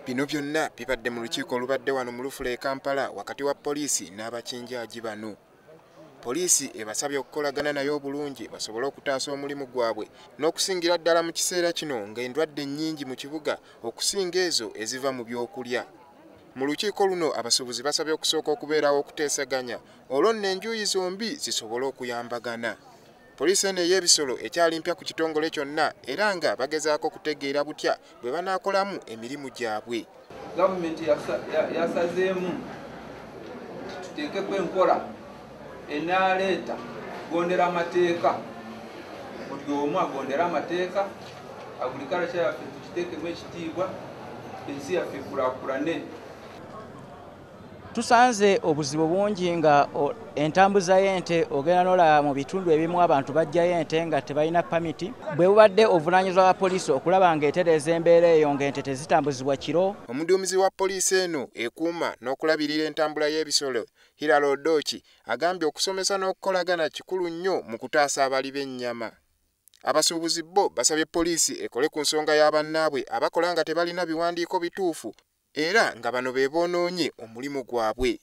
Bino byonna bibadde mu lukiiko olubadde wano mu Lufula e Kampala wakati wa poliisi n'abakinjaaji bano. Poliisi ebasabye okukolagana nayo obulungi basobole okutaasa omulimu gwabwe n'okusingira ddala mu kiseera kino ng'endwadde nnyingi mu kibuga okusinga ezo eziva mu byokulya. Mu lukiiko luno abasuubuzi basabye okusooka okubeerawo okuteesaganya olwo nno enjuyi zombi zisobole okuyambagana. Poliisi eno ey'ebisolo ekyali mpya ku kitongole kyonna era nga bagezaako okutegeera butya bwe banaakolamu emirimu gyabwe. Gavumenti yasazeemu tuteekeko enkola enaaleeta kugondera amateeka, buli omu agondera amateeka, agriculture yaffe tukiteekemu ekitiibwa, ensi yaffe ekulaakulane. Tusanze obuzibu bungi nga entambuza y'ente ogenda n'olaba mu bitundu ebimu abantu bajjayo ente nga tebalina pamiti. Bwe bubadde obuvunaanyizibwa bwa poliisi okulaba ng'etereeza embeera eyo ng'ente tezitambuzibwa kiro. Omuduumizi wa poliisi eno ekuuma n'okulabirira entambula y'ebisolo Hilary Odoki agambye okusomesa n'okukolagana kikulu nnyo mu kutaasa abali b'ennyama. Abasuubuzi bo basabye poliisi ekole ku nsonga y'abannaabwe abakola nga tebalina biwandiiko bituufu era nga bano be boonoonye omulimu gwabwe.